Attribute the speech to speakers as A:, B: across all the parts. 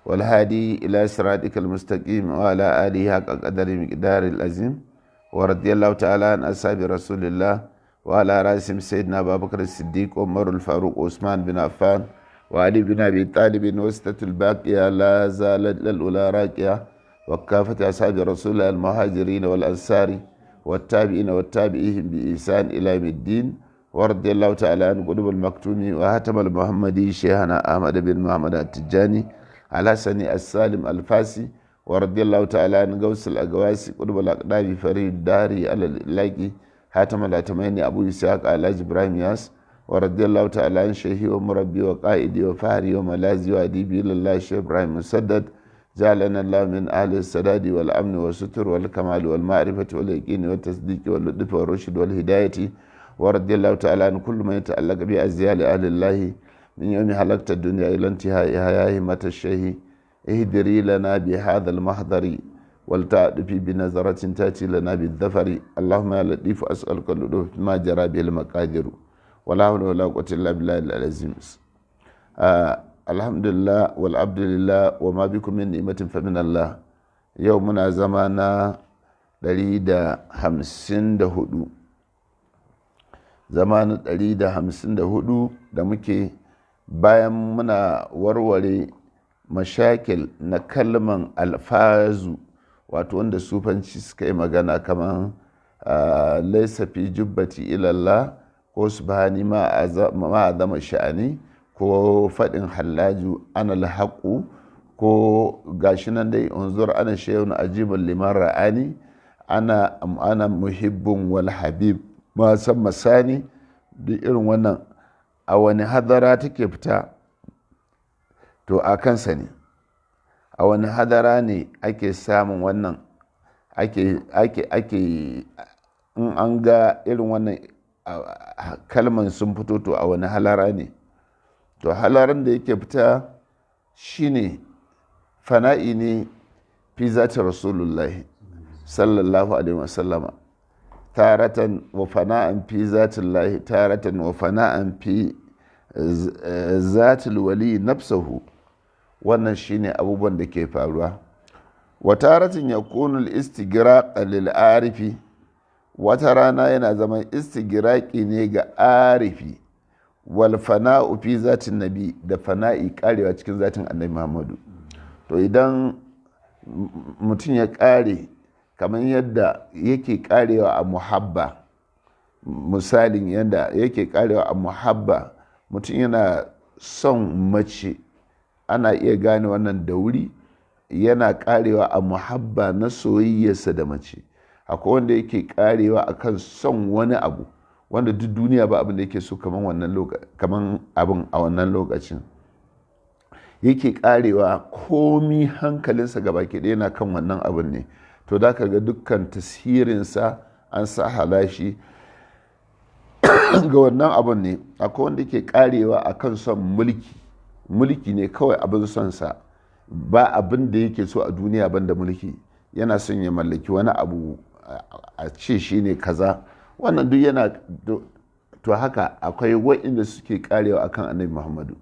A: والهادي إلى صراطك المستقيم وعلى آله حق قدر مقدار العظيم. ورضي الله تعالى عن أصحاب رسول الله، وعلى رأسهم سيدنا أبا بكر الصديق، عمر الفاروق، عثمان بن عفان، وعلي بن أبي طالب، وستة الباقية لا زالت للأولى راكية، وكافة أصحاب رسول الله المهاجرين والأنصار والتابعين والتابعيهم بإحسان إلى يوم الدين. ورضي الله تعالى عن قلوب المكتوم وهتم المحمدي شيخنا أحمد بن محمد التجاني الحسني السالم الفاسي. ورضي الله تعالى عن غوث الأقواسي قلوب الأقدام فريد الداري على الإلاقي حاتم الأتمين أبو إسحاق على إبراهيم ياس. ورضي الله تعالى عن شيخي ومربي وقائدي وفهري وملاذي وأديبي إلى الله الشيخ إبراهيم مسدد، جعلنا الله من أهل السداد والأمن والستر والكمال والمعرفة واليقين والتصديق واللطف والرشد والهداية. ورضي الله تعالى عن كل ما يتعلق بأزيال أهل الله من يوم حلقت الدنيا إلى انتهائها. يا همة الشيخ اهدري لنا بهذا المحضر، ولتأتي بنظرة تأتي لنا بالظفر. اللهم يا لطيف أسألك اللطف ما جرى به المقادير، ولا حول ولا قوة إلا بالله العظيم. الحمد لله والعبد لله، وما بكم من نعمة فمن الله. يومنا زمانا 154، zama na 154 da muke bayan muna warware mashakil na kalman alfazu, wato wanda sufanci suka yi magana kamar laisa fi jubbati ilallah, ko subhani ma azama sha'ani, ko faɗin Hallaju ana alhaƙu, ko gashi nan dai unzur ana shay'un ajibun liman ra'ani, ana muhibbun wal habib ma san masani. Duk irin wannan a wani hadara take fita? To a kansa ne, a wani hadara ne ake samun wannan, ake in an ga irin wannan kalman sun fito, to a wani halara ne? To halaran da yake fita shine fana'i ne fi zati Rasulullahi sallallahu alaihi wasallama taratan, wa fana'an fi zatillahi taratan, wa fana'an fi zatil wali nafsahu. Wannan shine abubuwan da ke faruwa. Wa taratin yakunu al-istigraq lil arifi, wata rana yana zama istigraqi ne ga arifi, wal fana'u fi zatin nabi, da fana'i karewa cikin zatin Annabi Muhammadu. To idan mutum ya kare kamar yadda yake karewa a muhabba, misalin yadda yake karewa a muhabba, mutum yana son mace, ana iya gane wannan da wuri, yana karewa a muhabba na soyayyarsa da mace. Akwai wanda yake karewa akan son wani abu wanda duk duniya ba abin da yake so kaman wannan, kaman abin a wannan lokacin yake karewa, komi hankalinsa gaba ke yana kan wannan abin ne. To da ka ga dukkan tasirinsa an sa halashi ga wannan abin ne. Akwai wanda ke karewa akan son mulki, mulki ne kawai abin son sa, ba abin da yake so a duniya banda mulki, yana son ya mallaki wani abu a ce shi ne kaza. Wannan duk yana to haka akwai waɗanda suke karewa akan Annabi Muhammadu.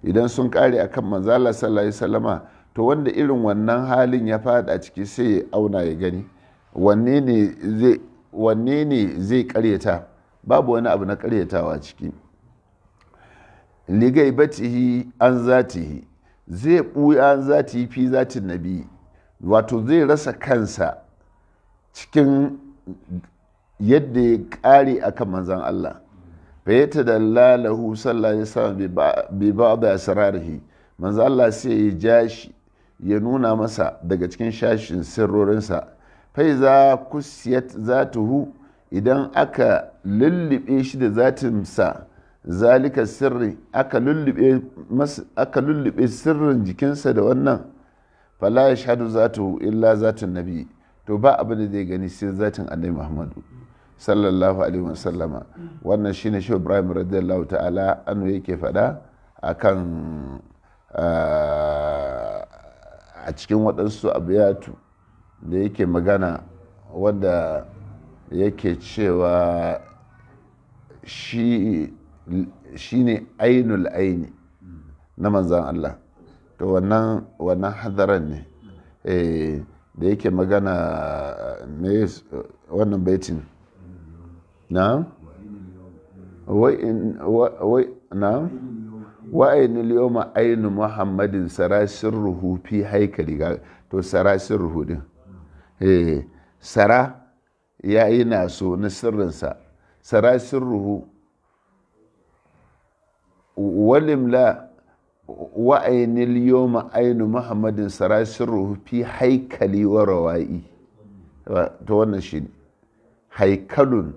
A: Idan sun kare akan Manzala sallallahu alaihi wasallama, to wanda irin wannan halin ya fada ciki sai ya auna ya gani wanne ne zai karyata. Babu wani abu na karyatawa ciki. Ligaibatihi an zatihi, zai ɓuya an zatihi fi zatin nabi, wato zai rasa kansa cikin yadda ya ƙare akan Manzan Allah. Fa yatadalla lahu sallallahu alaihi wasallam bi ba'd asrarihi, Manzan Allah sai ya ja shi ya nuna masa daga cikin shashin sirrorinsa. Fa iza kusiyat zatuhu, idan aka lullube shi da zatinsa, zalika sirri, aka lullube sirrin jikinsa da wannan, fala ya shahadu zatuhu illa zatun nabi, to ba abin da zai gani sai zatin Annabi Muhammadu sallallahu alaihi wasallama. Wannan shine Shi Ibrahim radiyallahu ta'ala anhu yake faɗa akan a cikin waɗansu abiyatu da yake magana, wanda yake cewa shi ne ainul aini na Manzan Allah. To To wannan hadaran ne da yake magana. Me wannan baitin na? Wai na wa'ayin yawma ainu Muhammadin sara sirruhu fi haikali. To, sara sirruhu din, sara ya yi naso na sirrinsa, sara sirruhu walimla wa'ainil yawma ainu Muhammadin sara sirruhu fi haikali wa rawa'i. To, wannan shi haikalun,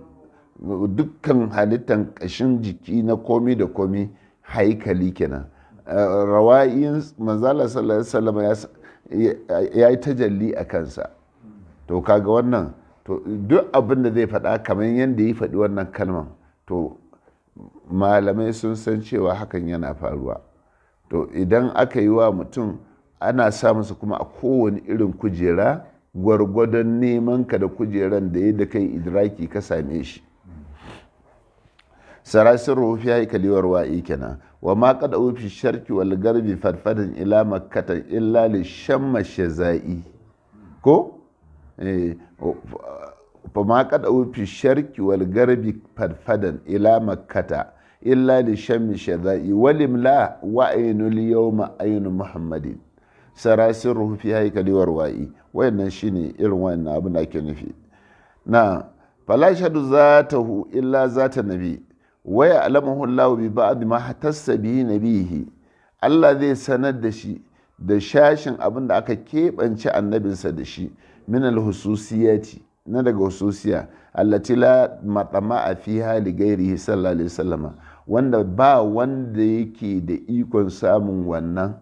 A: dukkan halittan kashin jiki na komi da komi, haikali kenan. Rawa'in manzala sallallahu alaihi wasallam ya yi tajalli a kansa. To, kaga wannan, to duk abin da zai faɗa kamar yadda ya faɗi wannan kalman, to malamai sun san cewa hakan yana faruwa. To, idan aka yi wa mutum, ana sa masa kuma a kowane irin kujera, gwargwadon neman ka da kujeran da yadda kai idraki ka same shi. Sarasin rufi haikali warwa'i kenan. Wa ma qad fi sharqi wal garbi farfadan ila makkata illa li shamma shaza'i ko fa ma qad fi sharqi wal garbi farfadan ila makkata illa li shammi shaza'i. Walim la wa ainul yawma ainu Muhammadin sarasin rufi haikali warwa'i. Wayannan shine irin wayannan abin da ake nufi na fala shadu zatahu illa zata nabi waya alamahu Allah bi ba'd ma hatassa bihi nabihi. Allah zai sanar da shi da shashin abin da aka keɓance annabinsa da shi, min alhususiyati, na daga hususiya, allati la matama'a fiha li ghairihi sallallahu alaihi wasallama, wanda ba wanda yake da ikon samun wannan,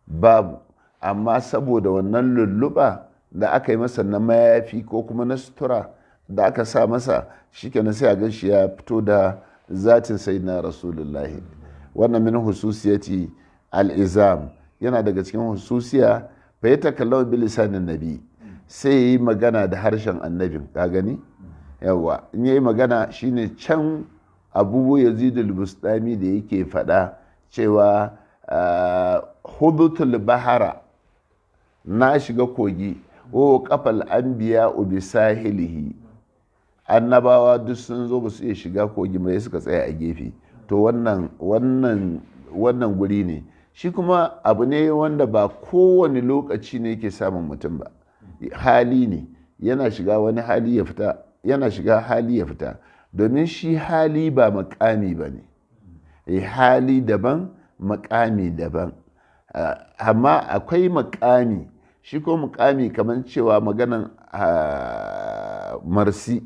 A: babu. Amma saboda wannan lulluɓa da aka yi masa na mayafi ko kuma na sutura da aka sa masa, shikenan sai a gan shi ya fito da zatin Sayyidina Rasulullahi. Wannan min hususiyati al'izam, yana daga cikin hususiya. Fa ya takallama bi lisanin nabi, sai yi magana da harshen annabin. Ka gani, yawa, in yayi magana shine can Abu Yazid al-Bustami da yake faɗa cewa hudutul bahara, na shiga kogi, o kafal anbiya bi sahilihi, annabawa duk sun zo ba su iya shiga kogi mai, suka tsaya a gefe. To, wannan guri ne shi kuma abu ne wanda ba kowane lokaci ne yake samun mutum ba. Hali ne, yana shiga wani hali ya fita, yana shiga hali ya fita, domin shi hali ba makami ba ne. Hali daban, makami daban. Amma akwai makami, shi ko mukami kamar cewa maganan marsi,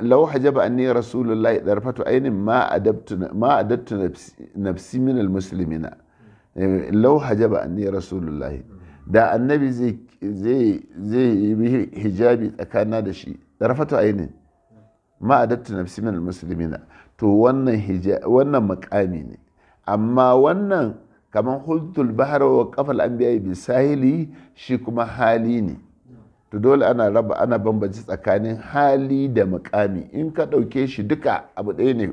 A: lau hajaba anni Rasulullahi darfatu ainin ma adattu nafsi min almuslimina. Lau hajaba anni Rasulullahi, da annabi zai yi hijabi tsakana da shi, darfatu ainin, ma adattu nafsi min almuslimina. To, wannan makami ne. Amma wannan kamar hultul bahar wa kafal anbiya bi sahili, shi kuma hali ne. To, dole ana raba, ana bambanci tsakanin hali da mukami. In ka ɗauke shi duka abu ɗaya ne,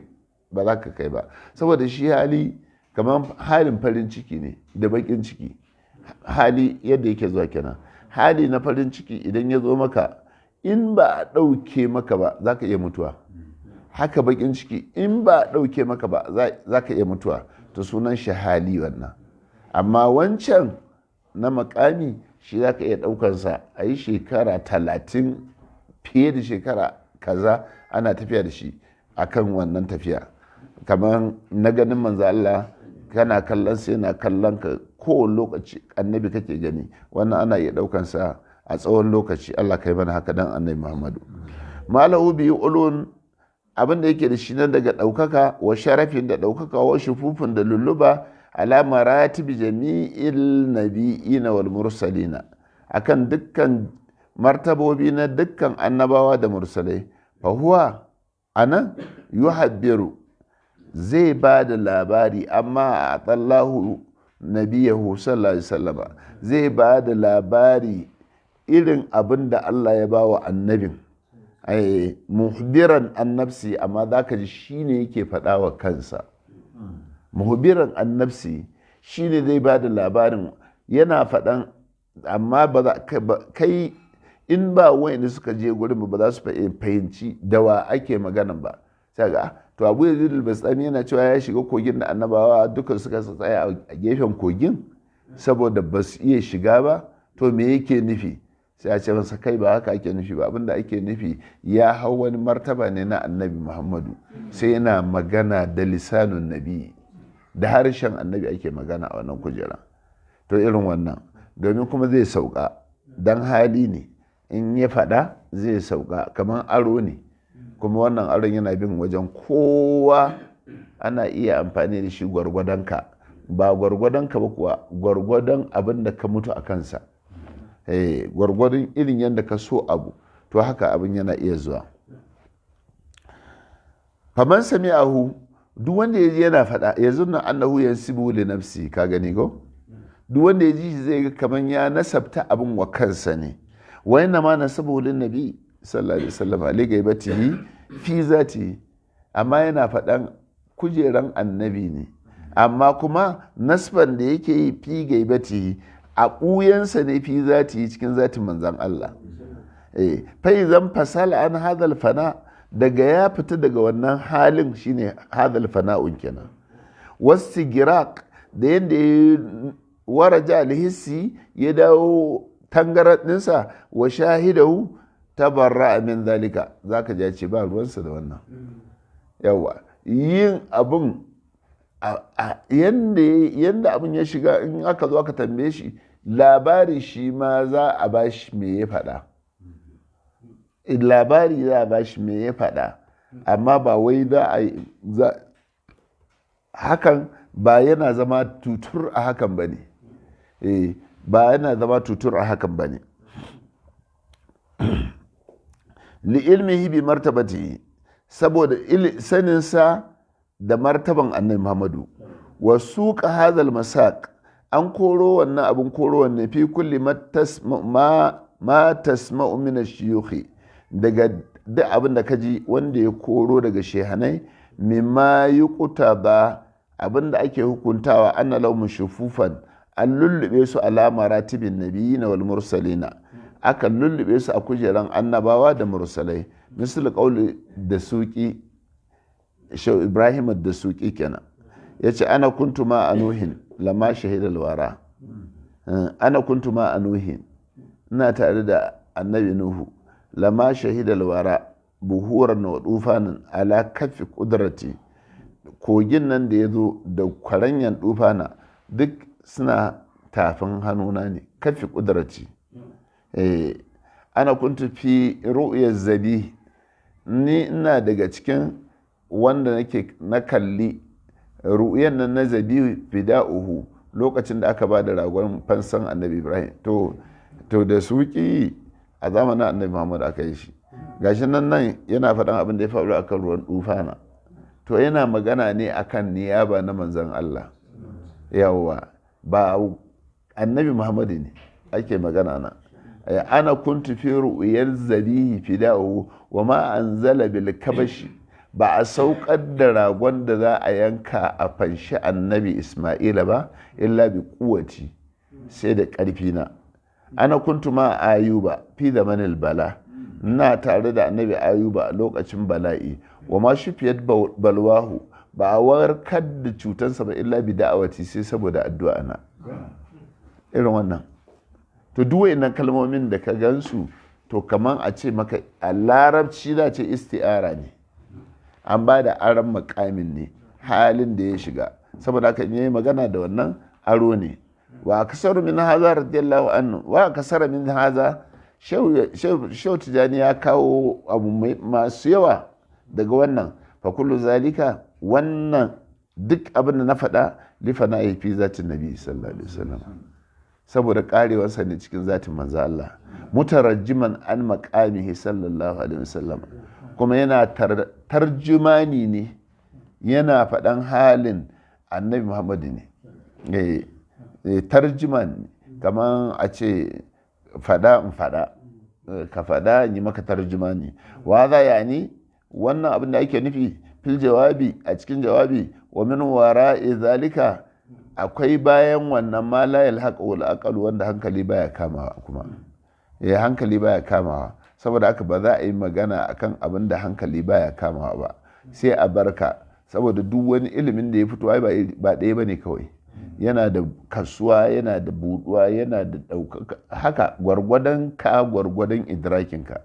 A: ba za ka kai ba, saboda shi hali kamar halin farin ciki ne da baƙin ciki. Hali yadda yake zuwa kenan. Hali na farin ciki idan ya zo maka, in ba a ɗauke maka ba, za ka iya mutuwa. Haka baƙin ciki, in ba a ɗauke maka ba, za ka iya mutuwa. To, sunan shi hali wannan. Amma wancan na makami, shi za ka iya ɗaukansa a yi shekara 30, fiye da shekara kaza, ana tafiya da shi akan wannan tafiya, kamar na ganin manzo Allah, kana kallon sai na kallon ka, kowane lokaci annabi kake gani. Wannan ana iya ɗaukansa a tsawon lokaci. Allah kai mana haka dan annabi Muhammadu. Malahu bi ulun, abin da yake da shi nan daga ɗaukaka, wa sharafin, da ɗaukaka, wa shufufin, da lulluba, ala maratibi jami'il nabiyina wal mursalina, akan dukkan martabobi na dukkan annabawa da mursalai. Fa huwa anan yuhabbiru, zai ba da labari, amma a tsallahu nabiyahu sallallahu alaihi wasallama, zai ba da labari irin abin da Allah ya ba wa annabin, muhbiran annabsi, amma za ka ji shi ne yake faɗa wa kansa. Muhbiran annabsi shi ne zai ba da labarin. Yana faɗan, amma ba za kai in ba wayanda suka je gurin ba za su fahimci da wa ake magana ba. Sai ga to Abu Yazid al-Bastami yana cewa ya shiga kogin da annabawa duka suka tsaya a gefen kogin saboda ba su iya shiga ba. To me yake nufi? Sai a ce masa, kai, ba haka ake nufi ba. Abinda ake nufi, ya hau wani martaba ne na Annabi Muhammadu, sai yana magana da lisanun nabi, da harshen Annabi ake magana a wannan kujera. To irin wannan, domin kuma zai sauka dan hali ne, in ya faɗa zai sauka, kamar aro ne. Kuma wannan aron yana bin wajen kowa, ana iya amfani da shi gwargwadon ka, ba gwargwadon ka ba kuwa, gwargwadon abin da ka mutu a kansa, gwargwadon irin yadda ka so abu. To haka abin yana iya zuwa. Faman sami'ahu, duk wanda ya ji yana faɗa, ya zunna annahu yansibu li nafsi. Ka gani ko? Duk wanda ya ji shi zai ga kaman ya nasabta abin wa kansa ne. Wa inna ma nasabu lin nabi sallallahu alaihi wasallam li gaibatihi fi zati. Amma yana faɗan kujeran Annabi ne, amma kuma nasban da yake yi fi gaibatihi, a ɓuyansa ne, fi zati, cikin zatin Manzan Allah. Fa zan fasala an hadal fana, daga ya fita daga wannan halin, shine hadal fana'un kenan, wasu girak da yadda ya waraja alhissi, ya dawo tangarar ɗinsa, wa shahidahu, tabarra min zalika. Zaka ji ce ba ruwansa da wannan. Yawa yin abun yanda abun ya shiga, in aka zo aka tambaye shi labari, shi ma za a bashi me ya faɗa. Labari za a bashi me ya faɗa, amma ba wai za a hakan ba yana zama tutur a hakan ba ne. Ba yana zama tutur a hakan ba ne. Li ilmihi bi martabati, saboda saninsa da martaban Annabi Muhammadu. Wa suqa hadhal masaq, an koro wannan abun koro wannan, fi kulli ma tasma'u min ash-shuyukh, daga duk abin da kaji wanda ya koro daga shehanai, mimma yuqta ba, abin da ake hukuntawa, anna lahum shufufan, an lullube su ala maratibin nabiyina wal mursalina, aka lullube su a kujeran annabawa da mursalai. Misal qauli da suki Shau Ibrahim da suki kenan, yace: ana kuntu ma anuhin lama shahida alwara. Ana kuntu ma anuhin, ina tare da Annabi Nuhu, lama shahida alwara buhuran wa dufanin ala kafi kudrati. Kogin nan da ya zo da kwaranyan dufana duk suna tafin hannuna ne, kafi kudrati. Ana kuntu fi ru'yar zabi, ni ina daga cikin wanda nake na kalli ru'yan nan na zabi fida'uhu, lokacin da aka ba da ragon fansan Annabi Ibrahim. To da suki a zamanin Annabi Muhammad aka yi shi. Gashi nan nan yana faɗan abin da ya faru akan ruwan dufana. To yana magana ne akan niyaba na Manzon Allah. Yawwa, ba Annabi Muhammadu ne ake magana na. Ana kuntu fi ru'yar zabihi fida'u wa ma anzala bil kabashi, ba a saukar da ragon da za a yanka a fanshi Annabi Isma'ila ba illa bi kuwati, sai da ƙarfi na. Ana kuntu ma Ayuba fi zamanil bala, ina tare da Annabi Ayuba a lokacin bala'i, wa ma shufiyat balwahu, ba a warkar da cutansa ba illa bi da'awati, sai saboda addu'a na. Irin wannan. To duk wayannan kalmomin da ka gansu, to kaman a ce maka a Larabci za ce isti'ara ne, an ba da aron makamin ne, halin da ya shiga. Saboda haka in yayi magana da wannan, aro ne. Wa kasaru min haza radiyallahu anhu, wa kasara min haza. Shehu Tijani ya kawo abu masu yawa daga wannan. Fa kullu zalika, wannan duk abin da na faɗa, lifana fi zatin nabi sallallahu alaihi wasallam, saboda karewarsa ne cikin zatin Manzo Allah, mutarajjiman an maqamihi sallallahu alaihi wasallam. Kuma yana tarjumani ne, yana faɗan halin Annabi Muhammadu ne. Tarjuman kamar a ce faɗa in faɗa, ka faɗa in yi maka tarjumani. Wa za yani, wannan abin da ake nufi fil jawabi, a cikin jawabi, wa min wara'i zalika. Akwai bayan wannan ma la yalhaqu wal aqal, wanda hankali baya kamawa kuma. Ya hankali baya kamawa, saboda haka ba za a yi magana akan abin da hankali baya kamawa ba, sai a barka, saboda duk wani ilimin da ya fito ai ba ɗaya bane kawai, yana da kasuwa, yana da buduwa, yana da ɗaukaka, haka gwargwadon ka, gwargwadon idrakinka.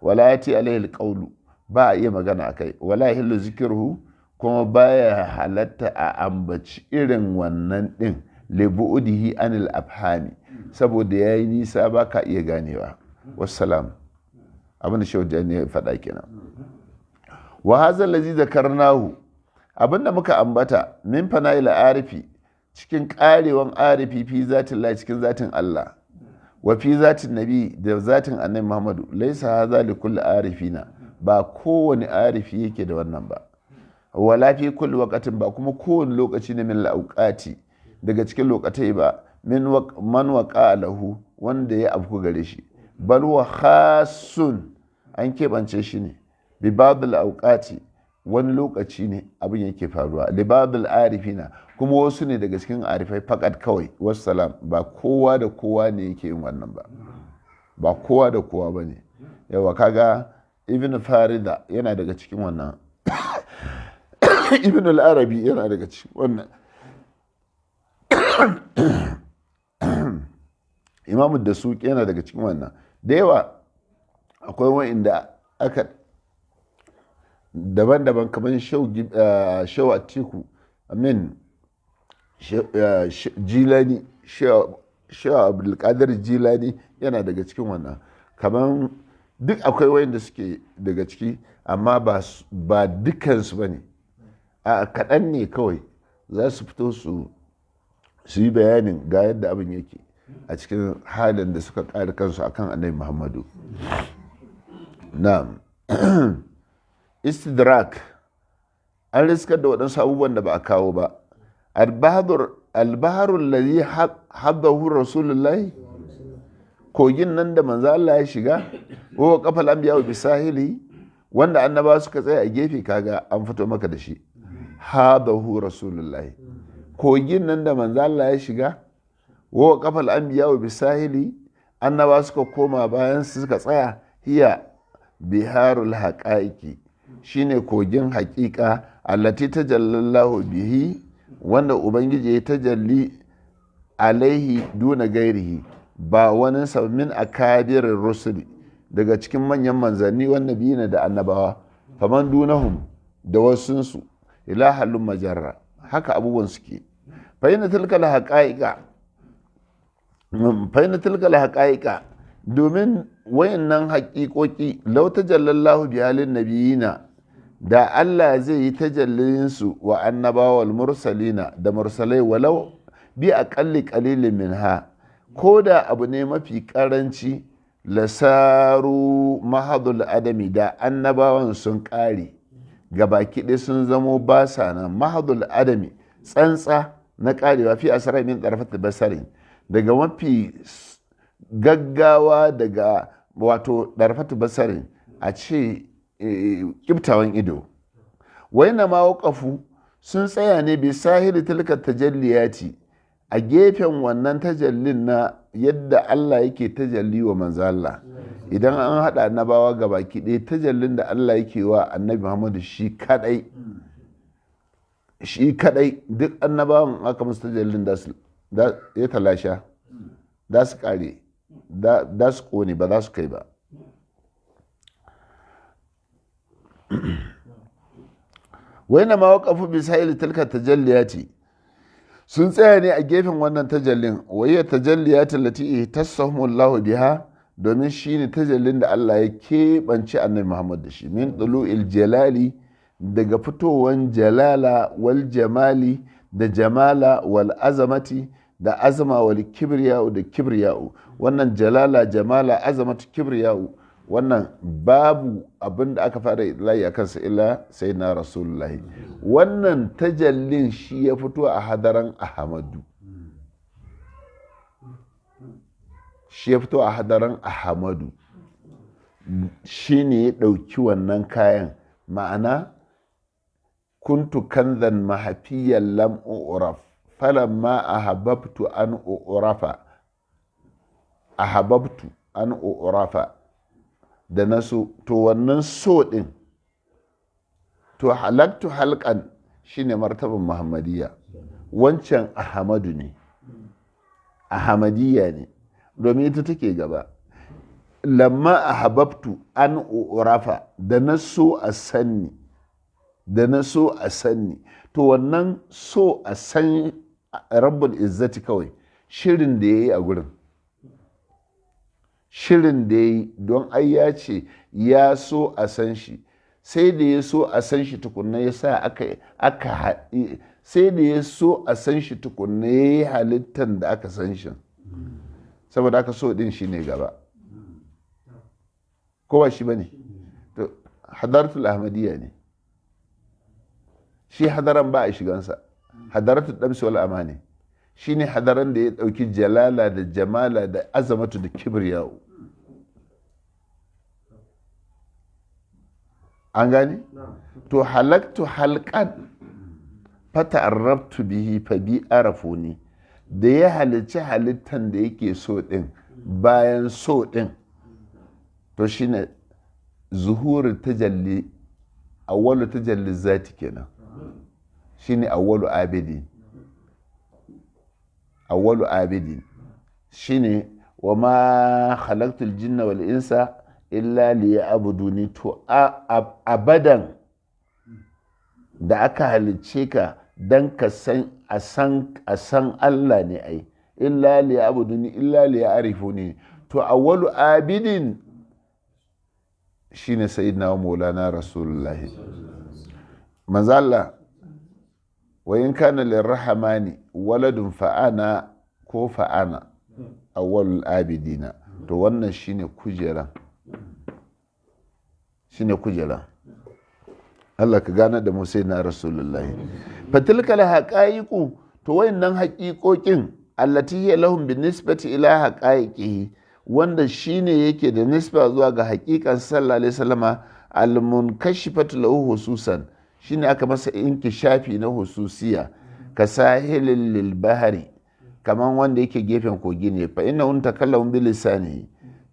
A: Wala yati alaihi alqawlu, ba a iya magana akai. Wala yahillu zikruhu, kuma baya halatta a ambaci irin wannan din, libu'udihi anil afhami, saboda yayi nisa, ba ka iya ganewa. Wassalam. Abin da Shehu Jani ya faɗa kenan. Wa hadha allazi zakarnahu, abin da muka ambata, min fana'il arifi, cikin karewan arifi, fi zatin Allah, cikin zatin Allah, wa fi zatin nabi, da zatin Annabi Muhammadu, laisa hadha li kulli arifina, ba kowane arifi yake da wannan ba, wala fi kulli waqatin, ba kuma kowane lokaci ne, min lauqati, daga cikin lokatai ba, min man waqa lahu, wanda ya afku gare shi, bal wa khasun, an keɓance shi ne, bi ba'd auqati, wani lokaci ne abin yake faruwa, li ba'd arifina, kuma wasu ne daga cikin arifai, fakat kawai. Wassalam. Ba kowa da kowa ne yake yin wannan ba, ba kowa da kowa ba ne. Yawa, kaga Ibn Farida yana daga cikin wannan, Ibn al-Arabi yana daga cikin wannan, Imamu da Suki yana daga cikin wannan. Da yawa akwai wa'inda aka daban-daban, kamar Shau Atiku, amin, Jilani, Shau Abdulkadir Jilani yana daga cikin wannan. Kamar duk akwai wayanda suke daga ciki, amma ba dukansu ba ne, a kaɗan ne kawai za su fito su yi bayanin ga yadda abin yake a cikin halin da suka ƙari kansu akan Annabi Muhammadu. Na'am. Istidrak, an riskar da waɗansu abubuwan da ba a kawo ba. Albaharul ladhi haddahu Rasulullahi, kogin nan da Manzo Allah ya shiga, wa qafal anbiya bi sahili, wanda annaba suka tsaya a gefe, kaga an fito maka da shi. Hadahu Rasulullahi, kogin nan da Manzo Allah ya shiga, wa qafal anbiya bi sahili, annaba suka koma bayan su suka tsaya, hiya biharul haqaiqi, shine kogin haƙiƙa, allati tajallallahu bihi, wanda Ubangiji ya tajalli alaihi duna gairihi, ba wani min akabirin rusuli, daga cikin manyan manzanni, wanda biyu da annabawa, faman dunahum, da wasunsu, ila halin majarra, haka abubuwan suke. Fa'ina tilka haqa'iqa, fa'ina tilka haqa'iqa, domin wayannan haƙiƙoƙi, law tajallallahu bi halin nabiyina, da Allah zai yi tajallinsu wa annabawa, wal mursalina, da mursalai, walau bi aqalli qalilin minha, ko da abu ne mafi karanci, lasaru mahadul adami, da annabawan sun ƙare gabaki ɗaya, sun zamo ba sa nan, mahadul adami, tsantsa na ƙarewa, fi asara min ɗarfat basarin, daga mafi gaggawa, daga wato ɗarfat basarin, a ce kiftawan ido. Waina ma waƙafu, sun tsaya ne, bi sahili tilka tajalliyati, a gefen wannan tajallin na yadda Allah yake tajalli wa Manzo Allah. Idan an haɗa annabawa ga baki ɗaya, tajallin da Allah yake wa Annabi Muhammadu shi kadai, shi kadai, duk annabawan aka musu tajallin da su ya talasha, da su kare, da su kone, ba za su kai ba. Waina ma waqafu bi sahil tilka tajalliyati, sun tsaya ne a gefen wannan tajallin, wayya tajalliyati lati ihtassahumullahu biha, domin shine tajallin da Allah ya keɓance Annabi Muhammad da shi, min tulu'il jalali, daga fitowan jalala, wal jamali, da jamala, wal azamati, da azama, wal kibriya'u, da kibriya'u. Wannan jalala, jamala, azamatu, kibriya'u, wannan babu abin da aka fara layi a kansa illa sai na Rasulullahi. Wannan tajallin shi ya fito a hadaran Ahmadu, shi ya fito a hadaran Ahmadu, shi ne ya ɗauki wannan kayan. Ma'ana, kuntu kanzan mahafiyan lam uraf Falamma ahabbtu an urafa, ahabbtu an urafa, da na so, to wannan so din, to halaktu halkan shine martaban Muhammadiyya. Wancan Ahmadu ne, Ahmadiyya ne, domin ita take gaba. Lamma ahabbtu an urafa, da na so a sanni, da na so a sanni, to wannan so a san Rabbul Izzati kawai, shirin da ya yi a gurin, shirin da ya yi, don ai ya ce ya so a san shi, sai da ya so a san shi tukunna ya sa aka haɗi, sai da ya so a san shi tukunna ya yi halittan da aka san shi. Saboda aka so din shi ne gaba, ko ba shi ba ne? To Hadaratul Ahmadiyya ne shi. Hadaran ba a shigansa, Hadaratul Damsi wal Amani shi ne hadaran da ya ɗauki jalala da jamala da azamatu da kibriyawu. An gane? To halaktu halkan fata arabtu bihi fa bi arafuni, da ya halicci halittan da yake so din, bayan so din, to shine zuhuru tajalli, awwalu tajalli zati kenan, shine awwalu abidin, awwalu abidin shine wa ma khalaqtul jinna wal insa illa liya'buduni. To abadan da aka halicce ka dan ka san a san a san Allah ne ai, illa liya'buduni, illa liya'rifuni. To awwalu abidin shine Sayyidina wa Maulana Rasulullahi, manzo Allah. Wa in kana lirrahmani waladun fa'ana, ko fa'ana awwalul abidina. To wannan shine kujeran, shine kujeran. Allah ka gane da mu na Rasulullahi. Fatilkal haqaiqu, to wayannan haƙiƙoƙin, allati hiya lahum bin nisbati ila haqaiqihi, wanda shine yake da nisba zuwa ga haƙiƙan sallallahu alaihi wasallama, almunkashifatu lahu hususan, shine aka masa inkishafi na hususiya, ka sahilin lil bahari, kaman wanda yake gefen kogi ne. Fa inna takallamu bi lisanihi,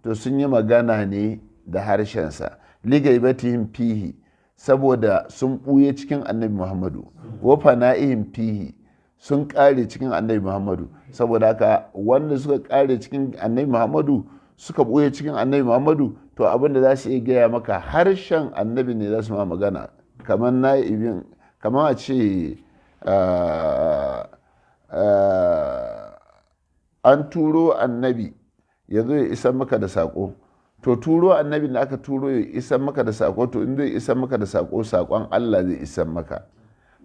A: to sun yi magana ne da harshensa, ligaibatihim fihi, saboda sun ɓuye cikin Annabi Muhammadu, wa fana'ihim fihi, sun ƙare cikin Annabi Muhammadu. Saboda haka wanda suka ƙare cikin Annabi Muhammadu, suka ɓuye cikin Annabi Muhammadu, to abin da za su iya gaya maka harshen Annabi ne za su ma magana. Kamar na ibin, kamar a ce an turo Annabi ya zo ya isa maka da saƙo. To turo Annabin da aka turo ya isa maka da sako, to in zai isa maka da sako, sakon Allah zai isa maka,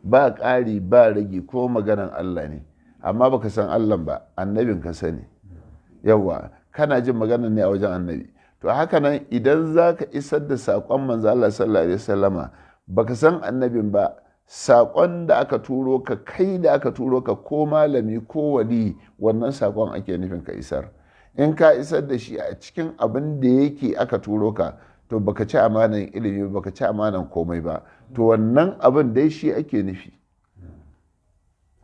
A: ba ƙari ba rage, ko maganan Allah ne, amma baka san Allah ba, Annabin ka sani. Yawa, kana jin maganan ne a wajen Annabi. To haka nan idan za ka isar da sakon Manzo Allah sallallahu alaihi wasallama, baka san Annabin ba, sakon da aka turo ka kai, da aka turo ka, ko malami ko wali, wannan sakon ake nufin ka isar. In ka isar da shi a cikin abin da yake aka turo ka, to baka ci amanan ilimi, baka ci amanan komai ba. To wannan abin dai shi ake nufi.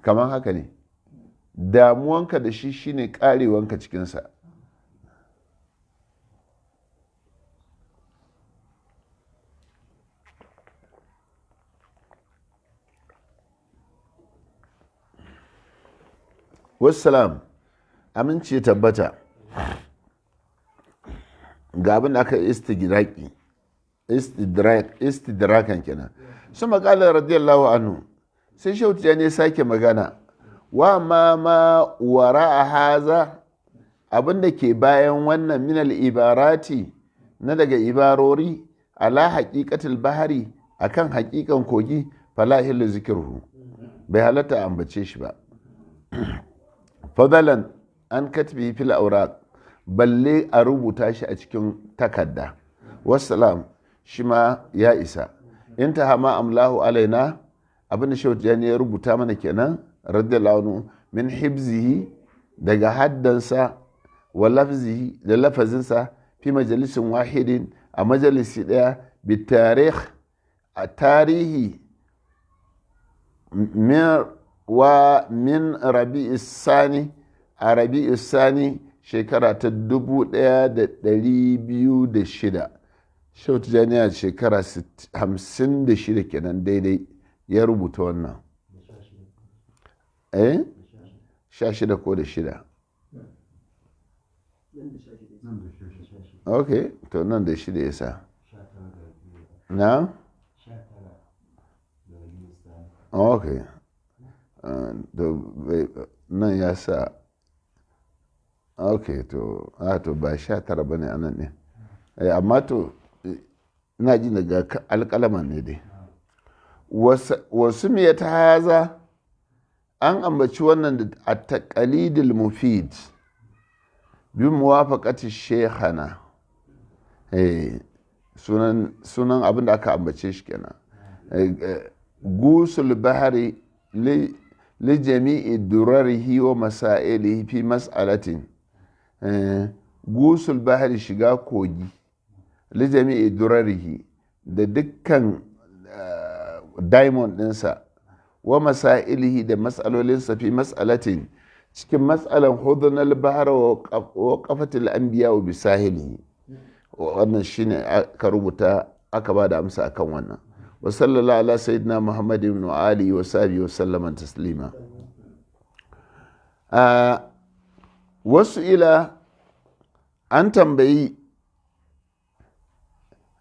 A: Kamar haka ne, damuwanka da shi shine karewanka cikinsa. Wassalam, aminci tabbata ga abin da aka istidraki, istidrakan kenan. Su maƙalar radiyallahu anhu, sai Shehu Tijjani ya sake magana: wa ma ma wara a haza, abin da ke bayan wannan, minal ibarati, na daga ibarori, ala haƙiƙatul bahari, akan haƙiƙan kogi, fala hilu zikirhu, bai halatta ambace shi ba, fadalan an katbi fil auraq, balle a rubuta shi a cikin takarda. Wassalam, shi ma ya isa. Intaha ma amlahu alaina, abin da Shehu Tijjani ya rubuta mana kenan radiyallahu anhu, min hibzihi, daga haddansa, wa lafzihi, da lafazinsa, fi majalisin wahidin, a majalisi daya, bi tarikh, a tarihi, min wa min Rabi'i Sani, a Rabi'i Sani shekara ta 1206. Shehu Tijjani a shekara 56 kenan daidai ya rubuta wannan. Eh, 16 ko da shida? Ok, to nan da shida ya sa na. Ok, to nan ya sa. Ok, to a to ba 19 ba ne a nan ne, amma to ina ji daga alƙalama ne dai. Wasu ta haza, an ambaci wannan da a taƙalidul mufid bi muwafaqati shekhana. Sunan abin da aka ambace shi kenan, gusul bahari li jami'i durarihi wa masailihi fi mas'alatin. Gusul bahari, shiga kogi, li jami'i durarihi, da dukkan diamond ɗinsa, wa masailihi, da mas'alolinsa, fi mas'alatin, cikin mas'alan hudunal bahar wa qafatil anbiya bi sahilihi. Wannan shine aka rubuta, aka ba da amsa akan wannan. Wa sallallahu ala sayyidina Muhammadin wa alihi wa sahbihi wa sallama taslima. Wasu ila, an tambayi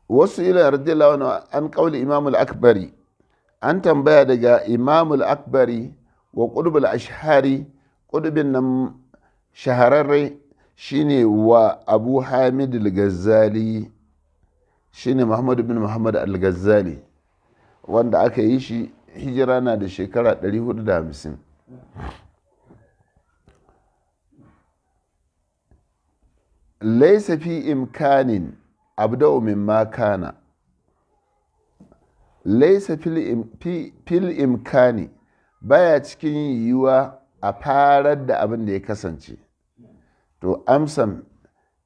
A: wasu ila radiyallahu anhu an qawli Imam al-Akbari, an tambaya daga Imam al-Akbari wa qutb al-ashhari, qutbin nan shahararre shine wa Abu Hamid al-Ghazali, shine Muhammad bin Muhammad al-Ghazali, wanda aka yi shi hijira na da shekara 450. Laisa fi imkanin abda'u mimma kana. Laisa fil imkani, baya cikin yiwuwa a farar da abin da ya kasance. To amsan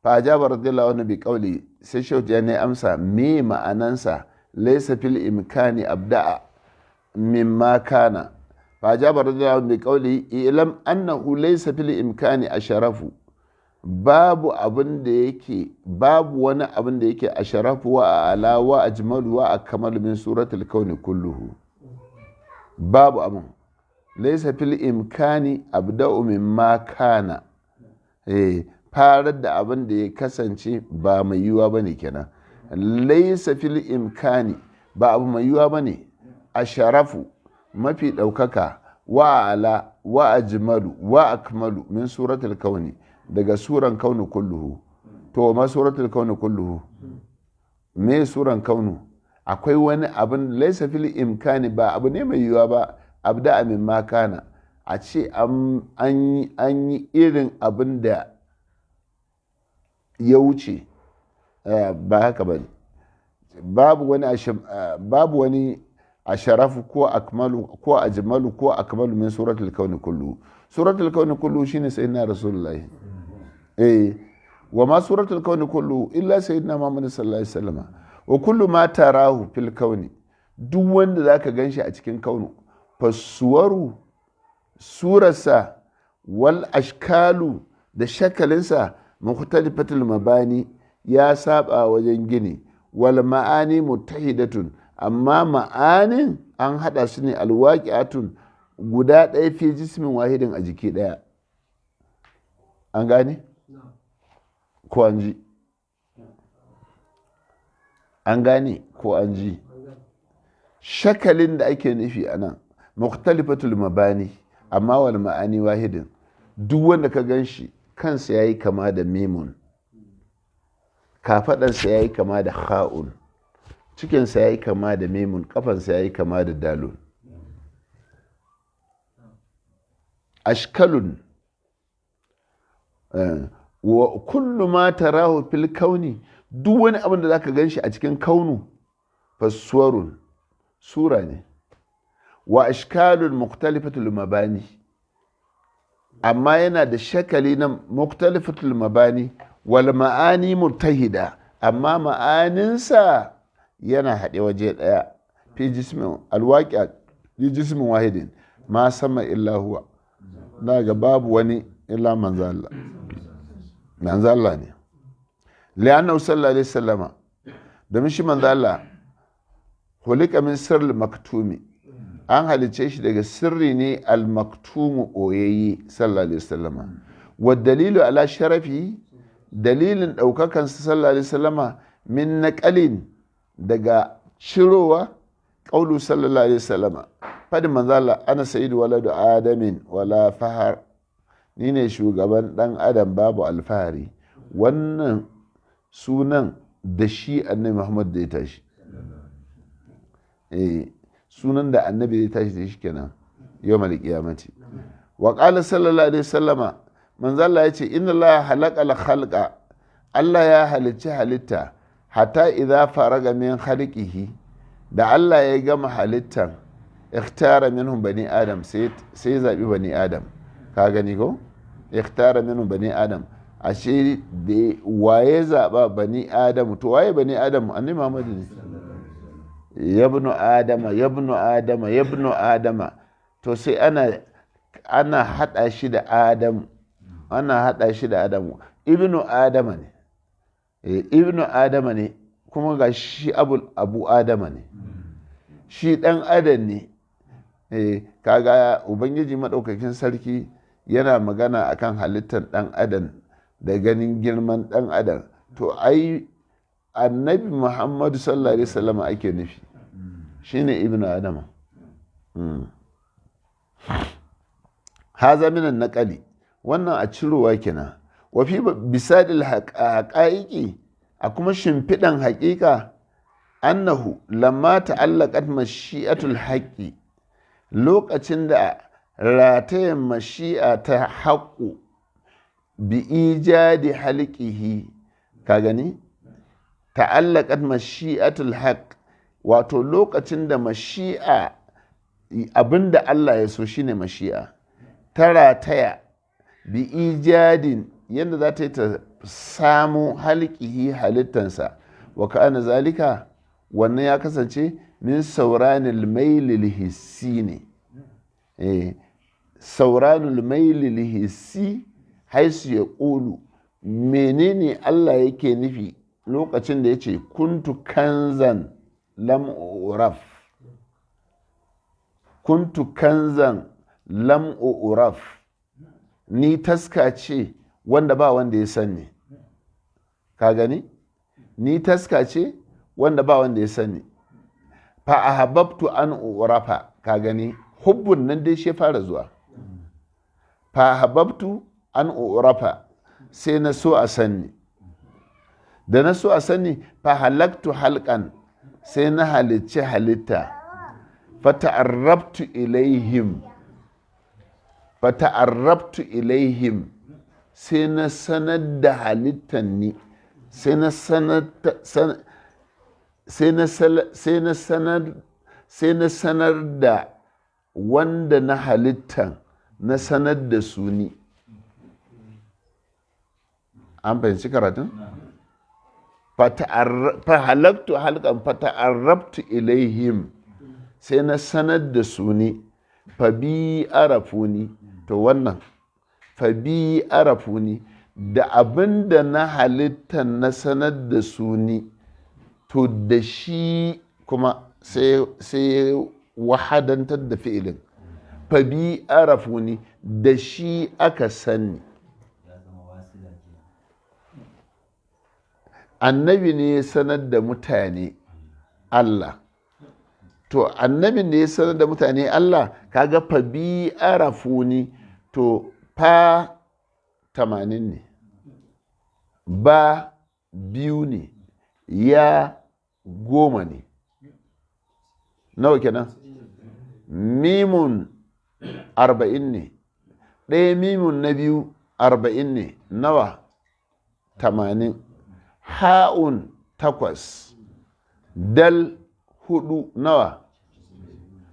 A: fa ajaba radiyallahu anhu bi qawli, sai Shehu ne amsa me ma'anansa laisa fil imkani abda'a mimma kana. Fa ajaba radiyallahu anhu bi qawli: ilam annahu laysa fil imkani asharafu, babu abin da yake, babu wani abin da yake asharafu wa ala wa ajmalu wa akmalu min suratul kauni kulluhu. Babu abin. Laysa fil imkani abda'u mimma kana. Farar da abin da ya kasance ba mai yiwuwa bane kenan. Laysa fil imkani, ba abu mai yiwuwa bane, asharafu, mafi ɗaukaka, wa ala wa ajmalu wa akmalu min suratul kauni, daga suran kaunu kulluhu. To ma suratul kaunu kulluhu? Me suran kaunu? Akwai wani abin? Laisa fil imkani, ba abu ne mai yiwuwa ba, abda min ma kana, a ce an yi irin abin da ya wuce. Ba haka ba ne. Babu wani asharafu ko akmalu ko ajmalu ko akmalu min suratul kauni kulluhu. Suratul kauni kulluhu shine sayyidina Rasulullahi. Wa ma suratul kauni kullu illa sayyidina Muhammad sallallahu alaihi wasallam. Wa kullu ma tarahu fil kauni, duk wanda zaka ganshi a cikin kaunu, fasuwaru, surarsa, wal ashkalu, da shakalinsa, mukhtalifatul mabani, ya saba wajen gini, wal ma'ani muttahidatun, amma ma'anin an hada su ne, alwaqi'atun, guda ɗaya, fi jismin wahidin, a jiki ɗaya. An gane ko an ji? An gane ko an ji? Shakalin da ake nufi a nan, mukhtalifatul mabani, amma wal ma'ani wahidin. Duk wanda ka gan shi, kansa ya yi kama da mimun, kafaɗarsa ya yi kama da ha'un, cikinsa ya yi kama da mimun, kafansa ya yi kama da dalun. Ashkalun. Wa kullu ma tarahu fil kauni, duk wani abin da zaka gan shi a cikin kaunu, fassuwarun, sura ne, wa ashkalun mukhtalifatul mabani, amma yana da shakali na mukhtalifatul mabani, wal ma'ani muttahida, amma ma'aninsa yana haɗe waje ɗaya, fi jismin alwaƙi, fi jismin wahidin. Ma sama illa huwa, ga babu wani illa manzo Allah. Manzo Allah ne. Li'annahu sallallahu alaihi wasallama, domin shi manzo Allah hulika min sirril maktumi, an halice shi daga sirri ne al-maktumu, oyayye, sallallahu alaihi wasallama. Wa dalilu ala sharafi, dalilin daukakan sa sallallahu alaihi wasallama, min naqalin, daga cirowa, qaulu sallallahu alaihi wasallama, fadin manzo Allah: "Ana sayyidu waladu adamin wala fahar", ni ne shugaban dan adam babu alfahari. Wannan sunan da shi Annabi Muhammad da ya tashi, sunan da Annabi ya tashi da shi kenan yawmal qiyamati. Wa qala sallallahu alaihi wasallama, manzo Allah ya ce: "Inna Allah halaqal khalqa", Allah ya halicci halitta, "hatta idza faraga min khalqihi", da Allah ya gama halittan, "ikhtara minhum bani adam", sai sai zabi bani adam. Ka gani ko? "Ikhtara minhum bani adam". Ashe da waye zaba? Bani adam. To waye bani adam? Annabi Muhammad ne. Yabnu adama, yabnu adama, yabnu adama. To sai ana hada shi da Adam, ana hada shi da Adamu. Ibnu Adama ne. Ibnu Adama ne, kuma ga shi abu Adama ne, shi dan Adam ne. Kaga Ubangiji madaukakin sarki yana magana akan halittar dan Adam da ganin girman dan Adam. To ai Annabi Muhammadu sallallahu alaihi wasallam ake nufi, shine ibnu Adama. Haza minan naqali, wannan a cirowa kenan. Wa fi bisadil haqaiqi, a kuma shimfiɗan haƙiƙa, annahu lamma ta'allaqat mashi'atul haqqi, lokacin da ratayen mashi'a ta haƙƙu bi ijadi halqihi, ka gani, ta'allaqat mashi'atul haqq, wato lokacin da mashi'a, abinda Allah ya so shine mashi'a, ta rataya bi ijadin, yadda za ta yi ta samu halqihi, halittansa, wa kana zalika, wannan ya kasance min sauranil mailil hissi ne, sauranul mailil hissi, haisu ya ƙulu. Menene Allah yake nufi lokacin da ya ce: "Kuntu kanzan lam uraf, kuntu kanzan lam uraf"? Ni taska ce wanda ba wanda ya sani. Ka gani, ni taska ce wanda ba wanda ya sani. "Fa ahabbtu an urafa". Ka gani, hubbun nan dai shi fara zuwa. "Fa ahabbtu an urafa", sai na so a sani. Da na so a sani, "fa halaktu halkan", sai na halicci halitta. "Fata'arrabtu ilaihim", "fata'arrabtu ilaihim", sai na sanar da halittan ni, sai na sanar da wanda na halittan, na sanar da su ni. An fahimci karatun? "Fahalaktu halkan fata'arrabtu ilaihim", sai na sanar da su ni. "Fa bi arafuni". To wannan "fa bi arafuni", da abin da na halitta na sanar da su ni, to da shi kuma sai wahadantar da fi'ilin. "Fa bi arafuni", da shi aka sani.
B: Ya zama wasila kenan.
A: Annabi ne ya sanar da mutane Allah. To Annabi ne ya sanar da mutane Allah. Kaga "fa bi arafuni", to fa 80 ne, ba biyu ne, ya 10 ne, nawa kenan? Mimun 40 ne, ɗaya mimun na biyu 40 ne, nawa? 80. Ha'un takwas, dal hudu, nawa?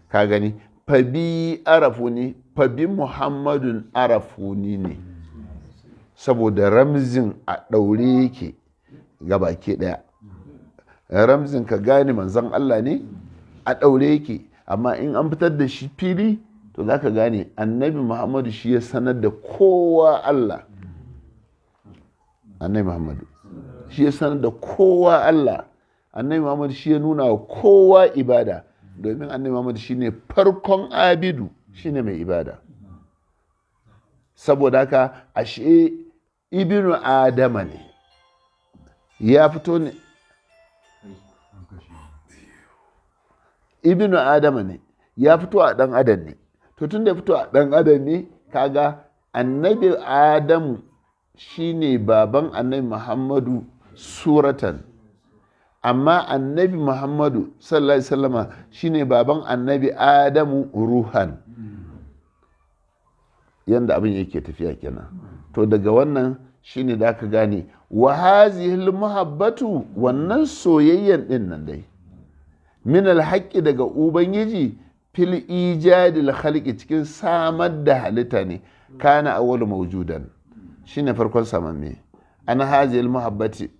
A: Ka gani, "fabi arafuni", "fabi Muhammadun arafuni" ne, saboda ramzin a ɗaure yake ga baki ɗaya. Ramzin ka gane manzon Allah ne a ɗaure yake, amma in an fitar da shi fili To za ka gane Annabi Muhammadu shi ya sanar da kowa Allah. Annabi Muhammadu shi ya sanar da kowa Allah. Annabi Muhammadu shi ya nuna wa kowa ibada, domin Annabi Muhammadu shine farkon abidu, shine mai ibada. Saboda haka ashe ibnu Adama ne ya fito ne, ibnu Adama ne ya fito a dan adam ne. To tun da ya fito a dan adam ne, kaga Annabi Adamu shine baban Annabi Muhammadu suratan, amma Annabi Muhammadu sallallahu alaihi wasallama shine baban Annabi Adamu ruhan. Yanda abin yake tafiya kenan. To daga wannan shine da aka gane wa hazihil muhabbatu, wannan soyayyen din nan dai min alhaqqi, daga Ubangiji, fil ijadil khalqi, cikin samar da halitta ne. Kana awwalu mawjudan, shine farkon samamme. An hazihil muhabbati,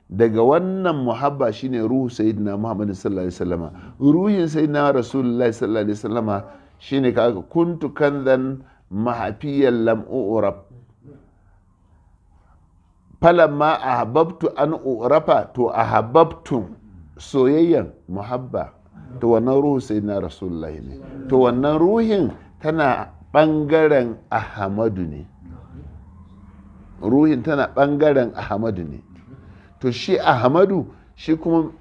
A: daga wannan muhabba shine ruhu Sayyidina Muhammad sallallahu alaihi wasallama, ruhin Sayyidina Rasulullahi sallallahu alaihi wasallama. Shine kaga kuntu kanzan mahafiyan lam u'rab, falamma ahbabtu an u'rafa. To ahbabtum soyayyan muhabba, to wannan ruhu Sayyidina Rasulullahi ne. To wannan ruhin tana bangaren Ahmadu ne, ruhin tana bangaren Ahmadu ne. To shi Ahmadu, shi kuma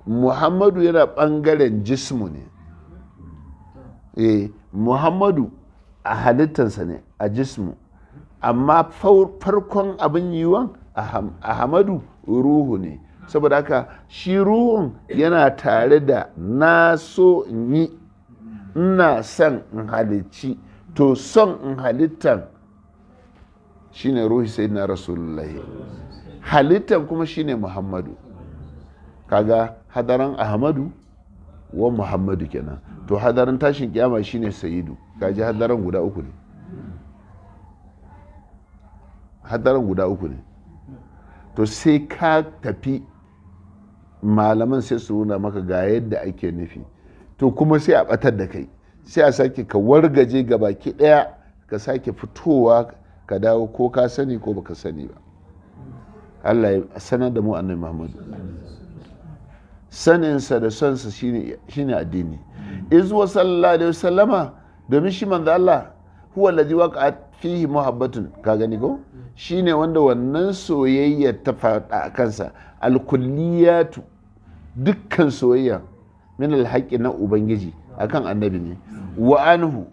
A: Muhammadu yana bangaren jismu ne. Muhammadu a halittarsa ne a jismu, amma farkon abin yiwuwan Ahmadu ruhu ne. Saboda haka shi ruhun yana tare da na so in yi, ina son in halicci. To son in halittan shine ruhi Sayyidina Rasulullahi, halittan kuma shine Muhammadu. Kaga hadaran Ahmadu wa Muhammadu kenan. To hadaran tashin kiyama shine Sayidu. Kaji hadaran guda uku ne, hadaran guda uku ne. To sai ka tafi malaman sai su nuna maka ga yadda ake nufi. To kuma sai a batar da kai, sai a sake ka wargaje gabaki daya, ka sake fitowa ka dawo, ko ka sani ko baka sani ba. Allah ya sanar da mu Annabi Muhammadu. Saninsa da sonsa shine addini. Izuwa sallallahu alaihi wasallama, domin shi manzo Allah huwa allazi waqa'at fihi muhabbatun, ka gani ko, shine wanda wannan soyayya ta faɗa a kansa, alkulliyatu, dukkan soyayya, min alhaƙi, na Ubangiji akan Annabi ne, wa anhu,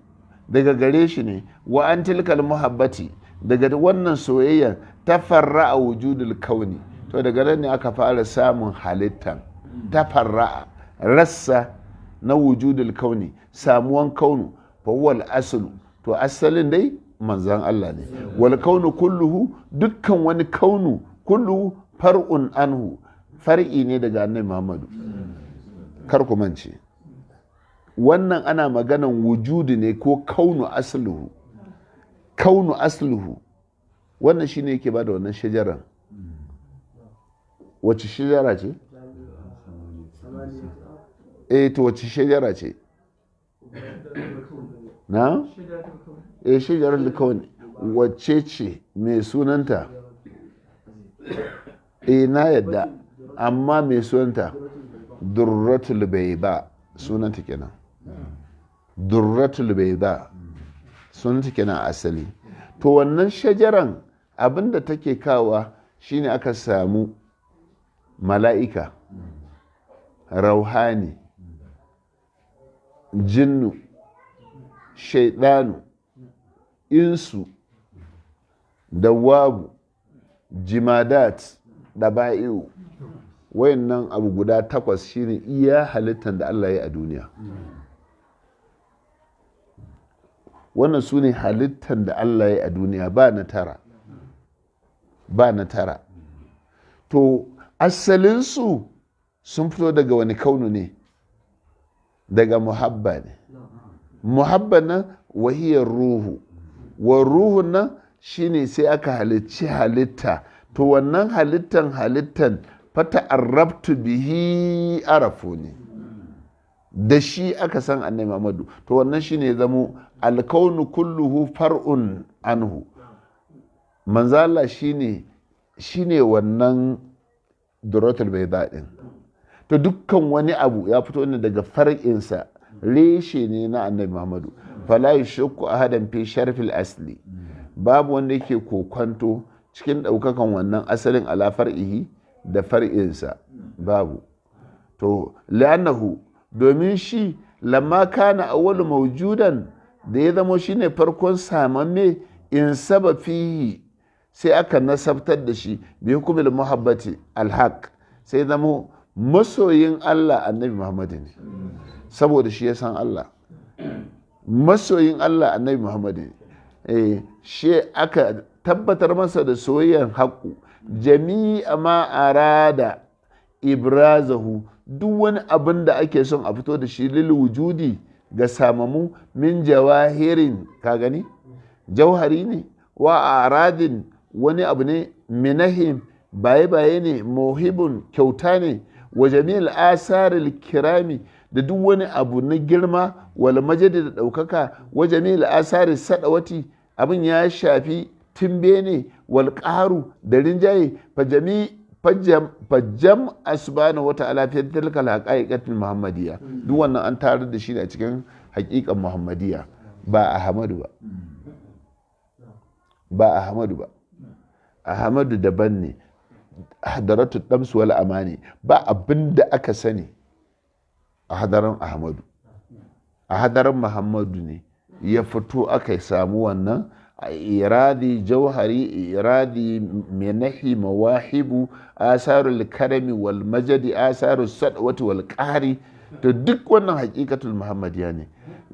A: daga gare shi ne, wa an tilkal muhabbati, daga wannan soyayya tafarra'a wujudul kauni. To daga nan ne aka fara samun halittan, tafarra'a rassa na wujudul kauni, samuwan kaunu. Fa huwa aslu, to asalin dai manzan Allah ne. Wal kaunu kulluhu, dukkan wani kaunu, kulluhu far'un anhu, far'i ne daga Annabi Muhammadu. Kar ku mance wannan ana maganan wujudu ne ko kaunu asluhu. Kaunu asluhu wannan shine yake bada wannan shajaran. Wace shajara ce? To wace shajara ce na? Shajarar kauni wacce ce? Mai sunanta? Na yadda, amma mai sunanta? Durratul Bayda sunanta kenan. Durratul Bayda sunanta kenan asali. To wannan shajaran abinda take kawa shine aka samu mala'ika, rauhani, jinnu, shaidanu, insu, dawabu, jimadat, ɗaba'i'u. Wayannan abu guda takwas shine iya halittar da Allah ya yi a duniya. Wannan su ne halittar da Allah ya yi a duniya, ba na tara, ba na tara. To asalinsu sun fito daga wani kaunu ne? Daga muhabba ne. Muhabba nan wahiyar ruhu, wa ruhun nan shine sai aka halicci halitta. To wannan halittan fata arabtu bihi arafu ne. Da shi aka san Annabi Muhammadu. To wannan shine ya zamo alkaunu kulluhu far'un anhu. Manzala shine wannan duratul bayda din. To dukkan wani abu ya fito ne daga far'insa, reshe ne na Annabi Muhammadu. Fala yashukku ahadan fi sharfil asli, babu wanda yake kokwanto cikin ɗaukakan wannan asalin, ala far'ihi, da far'insa, babu. To li'annahu, domin shi, lamma kana awwalu mawjudan, da ya zamo shine farkon samamme, in saba fihi, sai aka nasabtar da shi bi hukumil muhabbati alhaq, sai zamo masoyin Allah Annabi Muhammadu ne, saboda shi ya san Allah. Masoyin Allah Annabi Muhammadu ne. Shi aka tabbatar masa da soyayyan haƙu jami'a ma arada ibrazahu, duk wani abin da ake son a fito da shi, lil wujudi, ga samamu, min jawahirin, ka gani, jauhari ne, wa aradin, wani abu ne, minahim, baye-baye ne, mohibun, kyauta ne, wa jami'il asaril kirami, da duk wani abu na girma, wal majadi, da ɗaukaka, wa jami'il asari sadawati, abin ya shafi timbe ne, wal ƙaru, da rinjaye, fajam asbana wata ala fi tilkal haqa'iqatil muhammadiyya. Duk wannan an tarar da shi ne a cikin haƙiƙan muhammadiyya, ba Ahmadu ba, ba Ahmadu ba. Ahmadu daban ne, hadaratu damsu wal amani, ba abin da aka sani a hadaran Ahmadu, a hadaran Muhammadu ne ya fito aka samu wannan a iradi jauhari, iradi menahi, mawahibu, asarul karami wal majadi, asarul sadwati wal qahri. To duk wannan haqiqatul muhammadiya ne.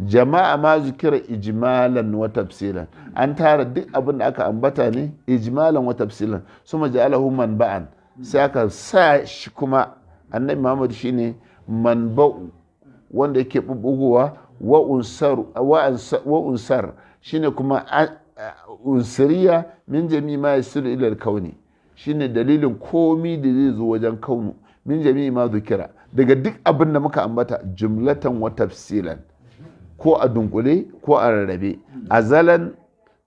A: Jama'a ma zikira ijmalan wa tafsilan, an tara duk abin da aka ambata ne ijmalan wa tafsilan, suma ja'alahu manba'an, sai aka sa shi kuma Annabi Muhammad shine manba'u, wanda yake bubbugowa, wa unsar, shine kuma unsuriya, min jami ma yasiru ila kauni, shine dalilin komi da zai zo wajen kaunu, min jami ma zukira, daga duk abin da muka ambata, jumlatan wa tafsilan, ko a dunkule ko a rarrabe, azalan,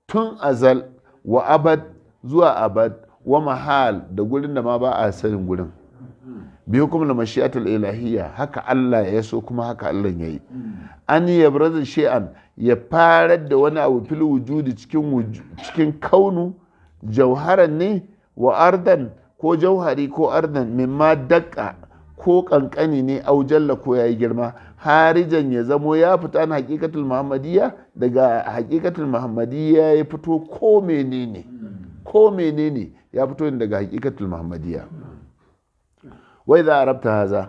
A: tun azal, wa abad, zuwa abad, wa mahal, da gurin da ma ba a sanin gurin, bi hukumul mashi'atul ilahiyya, haka Allah ya so kuma haka Allah ya yi, an yabraza shay'an, ya farar da wani abu, fil wujudi, cikin kaunu, jauharan ne wa ardan, ko jauhari ko ardan, mimma dakka, ko kankani ne, au jalla, ko yayi girma, harijan, ya zamo ya fita na hakikatul muhammadiyya, daga hakikatul muhammadiyya ya fito, ko menene, ko menene ya fito ne daga hakikatul muhammadiyya. Wai za a rabta haza,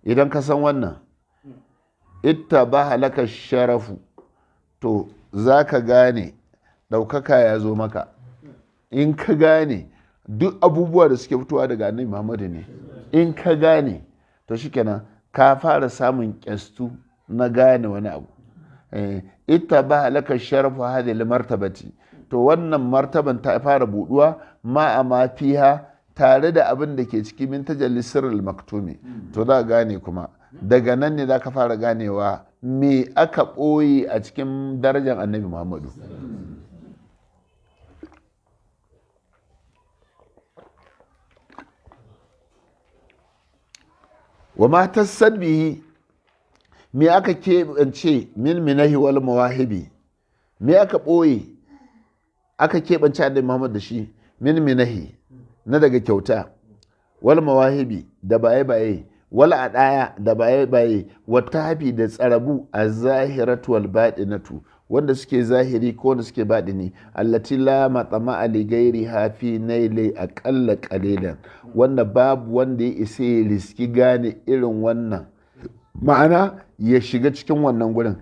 A: idan ka san wannan, itta ba halaka sharafu, to za ka gane ɗaukaka ya zo maka, in ka gane duk abubuwa da suke fitowa daga Annabi Muhammadu ne. In ka gane, to shikenan ka fara samun kyastu na gane wani abu. Ita ba halaka sharafu hadhihi martabati, to wannan martaban ta fara buduwa, ma a ma fiha, tare da abin da ke ciki, min tajalli sirrul maktumi. To za gane kuma daga nan ne za ka fara ganewa me aka ɓoye a cikin darajar Annabi Muhammadu. Wa ma bihi, me aka keɓance, min minahi wal mawahibi, me aka ɓoye aka keɓance Annabi Muhammad da shi, min minahi, na daga kyauta, wal mawahibi, da baye-baye, wal adaya, da baye-baye, wata hafi, da tsarabu, a zahiratu wal baɗinatu, wanda suke zahiri ko wanda suke baɗini, allati la matsama li gairi hafi naile aqalla qalilan, wanda babu wanda ya isa ya riski gane irin wannan, ma'ana ya shiga cikin wannan gurin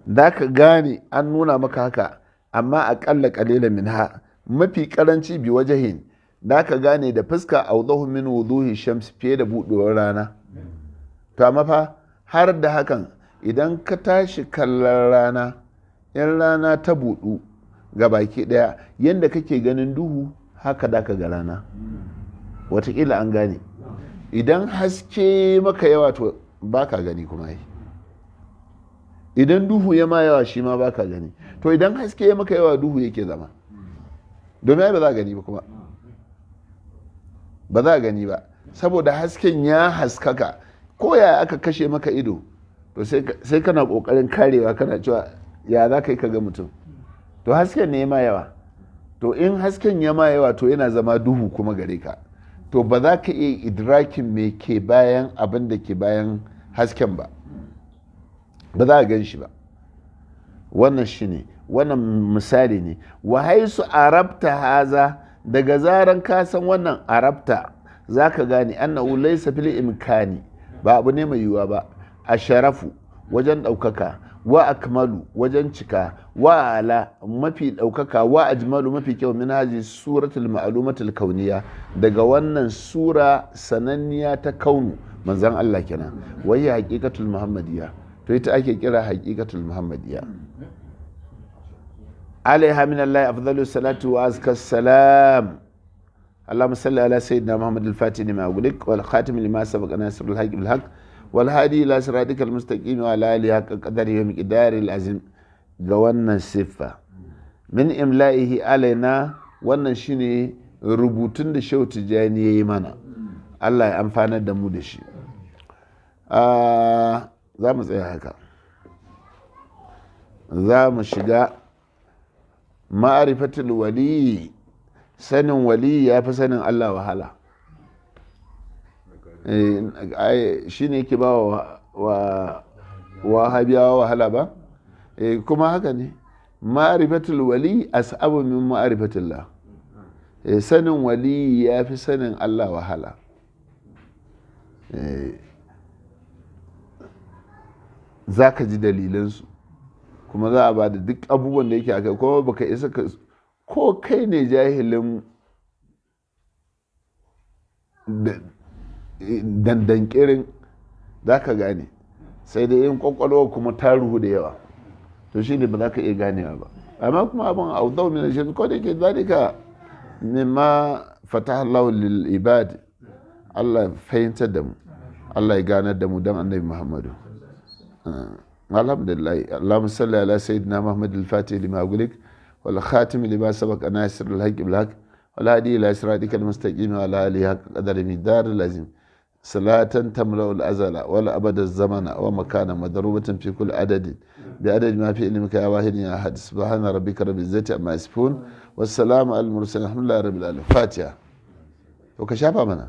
A: da ka gane an nuna maka haka, amma aqalla qalilan minha, mafi karanci, bi wajahin, da ka gane da fuska, awdahu min wuduhi shams, fiye da buɗewar rana. To amma fa har da hakan, idan ka tashi kallon rana, in rana ta buɗu ga baki ɗaya, yadda kake ganin duhu haka da ka ga rana. Watakila an gane, idan haske maka yawa to ba ka gani kuma yi. Idan duhu ya ma yawa, shi ma baka gani. To idan haske ya maka yawa, duhu yake zama, domin ai ba za a gani ba, kuma ba za a gani ba saboda hasken ya haskaka. Ko ya aka kashe maka ido, to sai kana kokarin karewa, kana cewa ya za ka yi ka ga mutum. To hasken ne ma yawa. To in hasken ya ma yawa, to yana zama duhu kuma gare ka. To ba za ka iya idrakin me ke bayan abin da ke bayan hasken ba, ba za a gan shi ba. Wannan shi ne, wannan misali ne. Wa haisu arabta haza, daga zaran ka san wannan, arabta, za ka gane annahu laysa fil imkani, ba abu ne mai yiwuwa ba, a sharafu wajen ɗaukaka, wa akmalu wajen cika, wa ala mafi ɗaukaka, wa ajmalu mafi kyau, min haji suratul ma'lumatul kauniya, daga wannan sura sananniya ta kaunu, manzan Allah kenan. Wai haqiqatul muhammadiyya, to ita ake kira haqiqatul muhammadiyya. Alaiha min Allah afdalu salatu wa azka salam. اللهم صل على سيدنا محمد الفاتح لما أغلق والخاتم لما سبق ناصر الحق بالحق والهادي إلى صراطك المستقيم وعلى آله حق قدره ومقداره العظيم. Ga wannan siffa min imla'ihi alaina, wannan shine rubutun da Shehu Tijjani ya yi mana. Allah ya amfanar da mu da shi. Za mu tsaya haka, za mu shiga ma'arifatul waliyi. Sanin waliyi ya fi sanin Allah wahala. Shi ne yake ba wa wahabiyawa wahala ba. Kuma haka ne, ma'arifatul wali as'abu min ma'arifatullah. Sanin wali ya fi sanin Allah wahala. Za ka ji dalilansu, kuma za a ba da duk abubuwan da yake akai, kuma baka isa ka ko kai ne jahilin dandankirin, za ka gane, sai dai yin kwakwalwa kuma ta ruhu da yawa, to shi ne ba za ka iya ganewa ba. Amma kuma abin audau min shi, ko da yake zalika mimma fataha Allah lil ibad. Allah ya fahimtar da mu, Allah ya ganar da mu dan Annabi Muhammadu. Alhamdulillah. Allahumma salli ala sayyidina Muhammad al-Fatih lima ughliq wal khatim lima sabaq nasir al-haqq bil haqq wal hadi ila siratikal mustaqim wa ala alihi haqqa qadari miqdar lazim. صلاة تملأ الأزل ولا أبد الزمن ومكانا مضروبة في كل عدد بعدد ما في علمك يا واحد يا أحد. سبحان ربك رب العزة عما يصفون والسلام على المرسلين، الحمد لله رب العالمين. فاتحة وكشافة منا.